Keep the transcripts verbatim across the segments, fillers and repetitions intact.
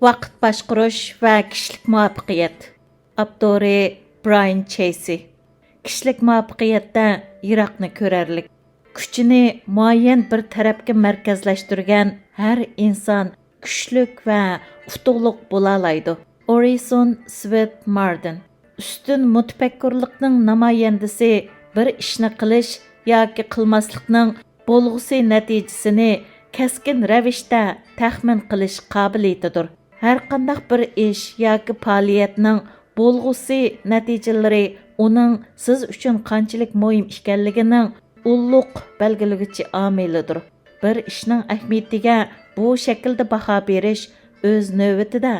ۋاقىت باشقۇرۇش ۋە كىشىلىك مۇۋەپپەقىيەت. ئاپتورى برايان چېيسى. كىشىلىك مۇۋەپپەقىيەتتە يىراقنى كۆرەرلىك. كۈچىنى مۇئەييەن بىر تەرەپكە مەركەزلەشتۈرگەن ھەر ئىنسان كۈچلۈك ۋە ئۇتۇقلۇق بولالايدۇ. ئورىسون سۋېت ماردېن. ئۈستۈن مۇتەپەككۇرلۇقنىڭ نامايەندىسى بىر ئىشنى قىلىش ياكى قىلماسلىقنىڭ بولغۇسى نەتىجىسىنى كەسكىن رەۋىشتە تەخمىن قىلىش قابىلىيىتىدۇر. ھەرقانداق بىر ئىش ياكى پائالىيەتنىڭ بولغۇسى نەتىجىلىرى ئۇنىڭ سىز ئۈچۈن قانچىلىك مۇھىم ئىكەنلىكىنىڭ ئۇللۇق بەلگىلىگۈچى ئامىلىدۇر. بىر ئىشنىڭ ئەھمىيىتىگە بۇ شەكىلدە باھا بېرىش ئۆز نۆۋىتىدە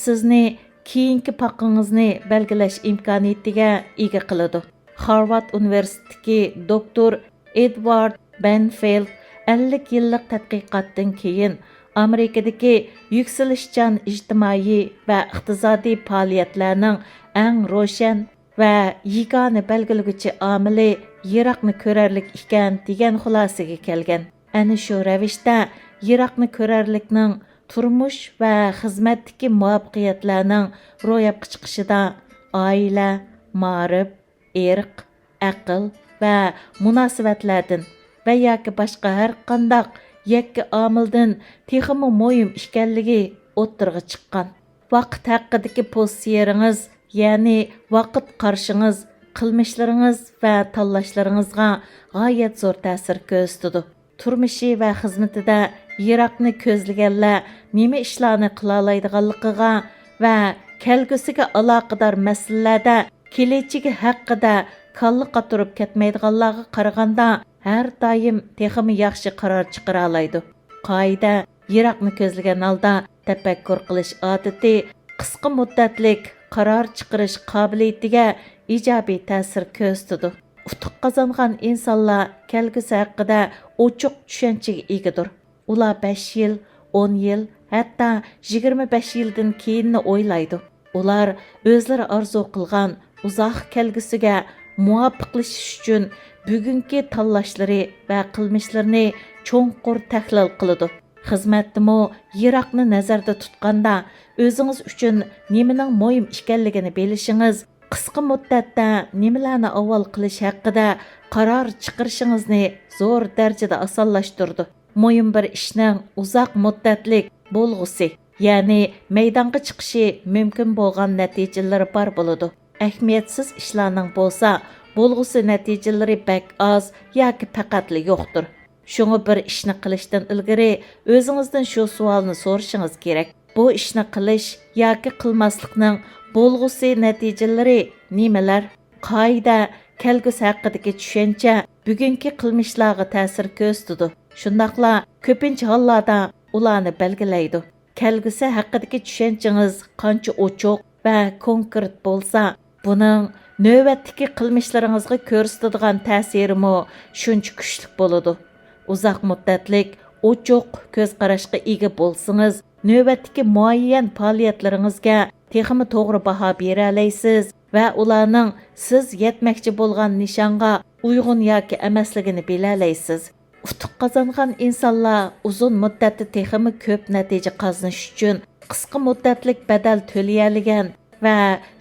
سىزنى كېيىنكى پاقىڭىزنى بەلگىلەش ئىمكانىيىتىگە ئىگە قىلىدۇ. خارۋارد ئۇنىۋېرسىتېتىدىكى دوكتور ئېدۋارد بەنفېلد ئەللىك يىللىق تەتقىقاتتىن كېيىن، ئامېرىكىدىكى يۈكسىلىشچان ئىجتىمائىي ۋە ئىقتىسادىي پائالىيەتلەرنىڭ ئەڭ روشەن ۋە يېگانە بەلگىلىگۈچى ئامىلى يىراقنى كۆرەرلىك ئىكەن، دېگەن خۇلاسىگە كەلگەن. ئەنە شۇ رەۋىشتە، يىراقنى كۆرەرلىكنىڭ تۇرمۇش ۋە خىزمەتتىكى مۇۋەپپەقىيەتلەرنىڭ روياپقا چىقىشىدا ئائىلە، مائارىپ، ئىرق، ئەقىل ۋە مۇناسىۋەتلەردىن ۋە ياكى باشقا ھەرقانداق يەككە ئامىلدىن تېخىمۇ مۇھىم ئىكەنلىكى ئوتتۇرىغا چىققان. ۋاقىت ھەققىدىكى پوزىتسىيەڭىز، يەنى ۋاقىت قارىشىڭىز، قىلمىشلىرىڭىز ۋە تاللاشلىرىڭىزغا غايەت زور تەسىر كۆرسىتىدۇ. تۇرمۇشى ۋە خىزمىتىدە يىراقنى كۆزلىگەنلەر نېمە ئىشلارنى قىلالايدىغانلىقىغا ۋە كەلگۈسىگە ئالاقىدار مەسىلىلەردە كېلەچىكى ھەققىدە كاللا قاتۇرۇپ كەتمەيدىغانلارغا قارىغاندا، ھەر دائىم تېخىمۇ ياخشى قارار چىقىرالايدۇ. قائىدە، يىراقنى كۆزلىگەن ھالدا تەپەككۇر قىلىش ئادىتى قىسقا مۇددەتلىك قارار چىقىرىش قابىلىيىتىگە ئىجابىي تەسىر كۆرسىتىدۇ. ئۇتۇق قازانغان ئىنسانلار كەلگۈسى ھەققىدە ئوچۇق چۈشەنچىگە ئىگىدۇر. ئۇلار بەش يىل، ئون يىل، ھەتتا يىگىرمە بەش يىلدىن كېيىننى ئويلايدۇ. ئۇلار ئۆزلىرى ئارزۇ قىلغان ئۇزاق كەلگۈسىگە مۇۋاپىقلىشىش ئۈچۈن بۈگۈنكى تاللاشلىرى ۋە قىلمىشلىرىنى چوڭقۇر تەھلىل قىلىدۇ. خىزمەتتىمۇ يىراقنى نەزەردە تۇتقاندا، ئۆزىڭىز ئۈچۈن نېمىنىڭ مۇھىم ئىكەنلىكىنى بىلىشىڭىز، قىسقا مۇددەتتە نېمىلەرنى ئاۋۋال قىلىش ھەققىدە قارار چىقىرىشىڭىزنى زور دەرىجىدە ئاسانلاشتۇرىدۇ. مۇھىم بىر ئىشنىڭ ئۇزاق مۇددەتلىك بولغۇسى، يەنى مەيدانغا چىقىشى مۇمكىن بولغان نەتىجىلىرى بار بولىدۇ. ئەھمىيەتسىز ئىشلارنىڭ بولسا بولغۇسى نەتىجىلىرى بەك ئاز ياكى پەقەتلا يوقتۇر. شۇڭا بىر ئىشنى قىلىشتىن ئىلگىرى ئۆزىڭىزدىن شۇ سوئالنى سورىشىڭىز كېرەك: بۇ ئىشنى قىلىش ياكى قىلماسلىقنىڭ بولغۇسى نەتىجىلىرى نېمىلەر؟ قائىدە، كەلگۈسى ھەققىدىكى چۈشەنچە بۈگۈنكى قىلمىشلارغا تەسىر كۆرسىتىدۇ، شۇنداقلا كۆپىنچە ھاللاردا ئۇلارنى بەلگىلەيدۇ. كەلگۈسى ھەققىدىكى چۈشەنچىڭىز قانچە ئوچۇق ۋە كونكرېت بولسا، بۇنىڭ نۆۋەتتىكى قىلمىشلىرىڭىزغا كۆرسىتىدىغان تەسىرىمۇ شۇنچە كۈچلۈك بولىدۇ. ئۇزاق مۇددەتلىك، ئوچۇق كۆز قاراشقا ئىگە بولسىڭىز، نۆۋەتتىكى مۇئەييەن پائالىيەتلىرىڭىزگە تېخىمۇ توغرا باھا بېرەلەيسىز ۋە ئۇلارنىڭ سىز يەتمەكچى بولغان نىشانغا ئۇيغۇن ياكى ئەمەسلىكىنى بىلەلەيسىز. ئۇتۇق قازانغان ئىنسانلار ئۇزۇن مۇددەتتە تېخىمۇ كۆپ نەتىجە قازىنىش ئۈچۈن قىسقا مۇددەتلىك بەدەل تۆلىيەلىگەن ۋە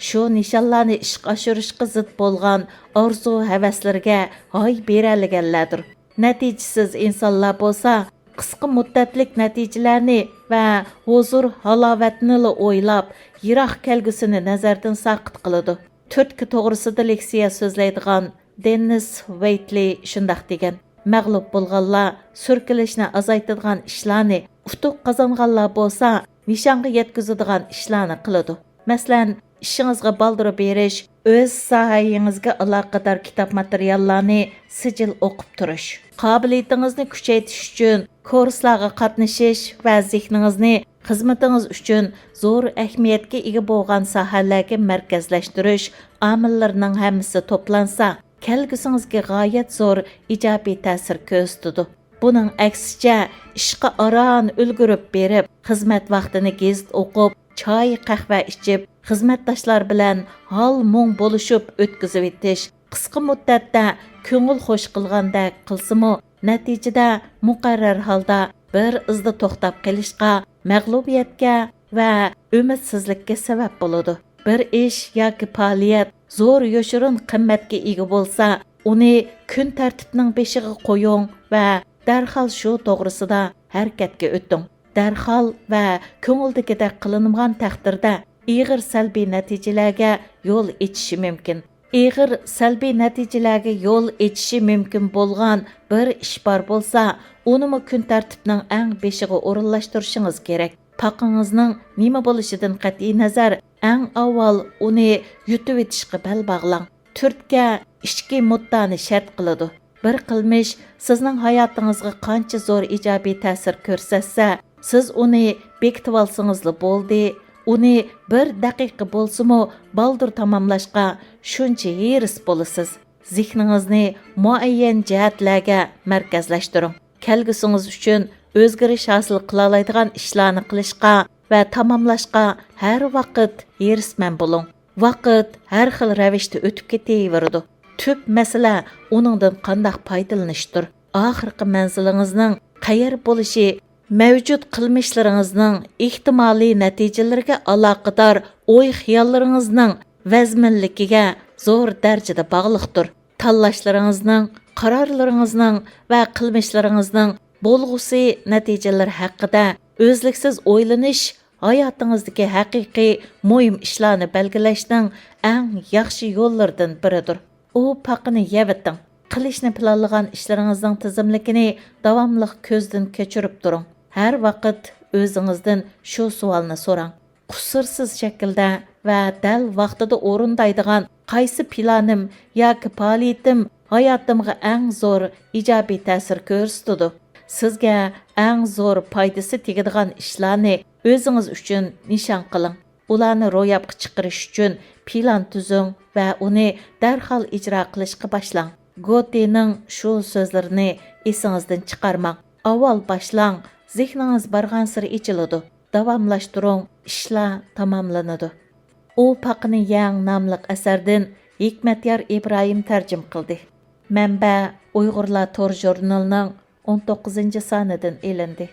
شۇ نىشانلارنى ئىشقا ئاشۇرۇشقا زىت بولغان ئارزۇ-ھەۋەسلىرىگە ھاي بېرەلىگەنلەردۇر. نەتىجىسىز ئىنسانلار بولسا قىسقا مۇددەتلىك نەتىجىلەرنى ۋە ھۇزۇر-ھالاۋەتنىلا ئويلاپ، يىراق كەلگۈسىنى نەزەردىن ساقىت قىلىدۇ. تۈرتكە توغرىسىدا لېكسىيە سۆزلەيدىغان دېننىس ۋېيتلى شۇنداق دېگەن: مەغلۇپ بولغانلار سۈركىلىشنى ئازايتىدىغان ئىشلارنى، ئۇتۇق قازانغانلار بولسا نىشانغا يەتكۈزىدىغان ئىشلارنى قىلىدۇ. مەسىلەن، ئىشىڭىزغا بالدۇر بېرىش، ئۆز ساھەيىڭىزگە ئالاقىدار كىتاب ماتېرىياللارنى سىجىل ئوقۇپ تۇرۇش، قابىلىيىتىڭىزنى كۈچەيتىش ئۈچۈن كۇرسلارغا قاتنىشىش ۋە زېھنىڭىزنى خىزمىتىڭىز ئۈچۈن زور ئەھمىيەتكە ئىگە بولغان ساھەلەرگە مەركەزلەشتۈرۈش ئامىللىرىنىڭ ھەممىسى توپلانسا، كەلگۈسىڭىزگە غايەت زور ئىجابىي تەسىر كۆرسىتىدۇ. بۇنىڭ ئەكسىچە، ئىشقا ئاران ئۈلگۈرۈپ بېرىپ، خىزمەت ۋاقتىنى گېزىت ئوقۇپ، چاي، قەھۋە ئىچىپ، خىزمەتداشلار بىلەن ھال-مۇڭ بولۇشۇپ ئۆتكۈزۈۋېتىش قىسقا مۇددەتتە كۆڭۈل خوش قىلغاندەك قىلسىمۇ، نەتىجىدە مۇقەررەر ھالدا بىر ئىزدا توختاپ قېلىشقا، مەغلۇبىيەتكە ۋە ئۈمىدسىزلىككە سەۋەب بولىدۇ. بىر ئىش ياكى پائالىيەت زور يوشۇرۇن قىممەتكە ئىگە بولسا، ئۇنى كۈن تەرتىپنىڭ بېشىغا قويۇڭ ۋە دەرھال شۇ توغرىسىدا ھەرىكەتكە ئۆتۈڭ. دەرھال ۋە كۆڭۈلدىكىدەك قىلىنمىغان تەقدىردە، ئېغىر سەلبىي نەتىجىلەرگە يول ئېچىشى مۇمكىن. ئېغىر سەلبىي نەتىجىلەرگە يول ئېچىشى مۇمكىن بولغان بىر ئىش بار بولسا، ئۇنىمۇ كۈن تەرتىپنىڭ ئەڭ بېشىغا ئورۇنلاشتۇرۇشىڭىز كېرەك. پاقىڭىزنىڭ نېمە بولۇشىدىن قەتئىينەزەر، ئەڭ ئاۋۋال ئۇنى يۇتۇۋېتىشقا بەل باغلاڭ. تۈرتكە ئىچكى مۇددانى شەرت قىلىدۇ. بىر قىلمىش سىزنىڭ ھاياتىڭىزغا قانچە زور ئىجابىي تەسىر كۆرسەتسە، سىز ئۇنى بېكىتىۋالسىڭىزلا بولدى. ئۇنى بىر دەقىقە بولسىمۇ بالدۇر تاماملاشقا شۇنچە ھېرىس بولىسىز. زېھنىڭىزنى مۇئەييەن جەھەتلەرگە مەركەزلەشتۈرۈڭ. كەلگۈسىڭىز ئۈچۈن ئۆزگىرىش ھاسىل قىلالايدىغان ئىشلارنى قىلىشقا ۋە تاماملاشقا ھەر ۋاقىت ھېرىسمەن بولۇڭ. ۋاقىت ھەر خىل رەۋىشتە ئۆتۈپ كېتىۋېرىدۇ. تۈپ مەسىلە ئۇنىڭدىن قانداق پايدىلىنىشتۇر. ئاخىرقى مەنزىلىڭىزنىڭ قەيەر بولۇشى مەۋجۇت قىلمىشلىرىڭىزنىڭ ئېھتىمالىي نەتىجىلىرىگە ئالاقىدار ئوي-خىياللىرىڭىزنىڭ ۋەزمىنلىكىگە زور دەرىجىدە باغلىقتۇر. تاللاشلىرىڭىزنىڭ، قارارلىرىڭىزنىڭ ۋە قىلمىشلىرىڭىزنىڭ بولغۇسى نەتىجىلىرى ھەققىدە ئۈزلۈكسىز ئويلىنىش ھاياتىڭىزدىكى ھەقىقىي مۇھىم ئىشلارنى بەلگىلەشنىڭ ئەڭ ياخشى يوللىرىدىن بىرىدۇر. ئۇ پاقىنى يەۋېتىڭ. قىلىشنى پىلانلىغان ئىشلىرىڭىزنىڭ تىزىملىكىنى داۋاملىق كۆزدىن كەچۈرۈپ تۇرۇڭ. ھەر ۋاقىت ئۆزىڭىزدىن شۇ سوئالنى سوراڭ: قۇسۇرسىز شەكىلدە ۋە دەل ۋاقتىدا ئورۇندايدىغان قايسى پىلانىم ياكى پائالىيىتىم ھاياتىمغا ئەڭ زور ئىجابىي تەسىر كۆرسىتىدۇ؟ سىزگە ئەڭ زور پايدىسى تېگىدىغان ئىشلارنى ئۆزىڭىز ئۈچۈن نىشان قىلىڭ. ئۇلارنى روياپقا چىقىرىش ئۈچۈن پىلان تۈزۈڭ ۋە ئۇنى دەرھال ئىجرا قىلىشقا باشلاڭ. گوتىنىڭ شۇ سۆزلىرىنى ئېسىڭىزدىن چىقارماڭ. ئاۋۋال باشلاڭ، زېھنىڭىز بارغانسېرى ئېچىلىدۇ. داۋاملاشتۇرۇڭ، ئىشلار تاماملىنىدۇ. ئۇ پاقىنى يەڭ ناملىق ئەسەردىن ھېكمەتيار ئىبراھىم تەرجىمە قىلدى. مەنبە: ئۇيغۇرلار تور ژۇرنىلىنىڭ ئون توققۇزىنچى سانىدىن ئېلىندى.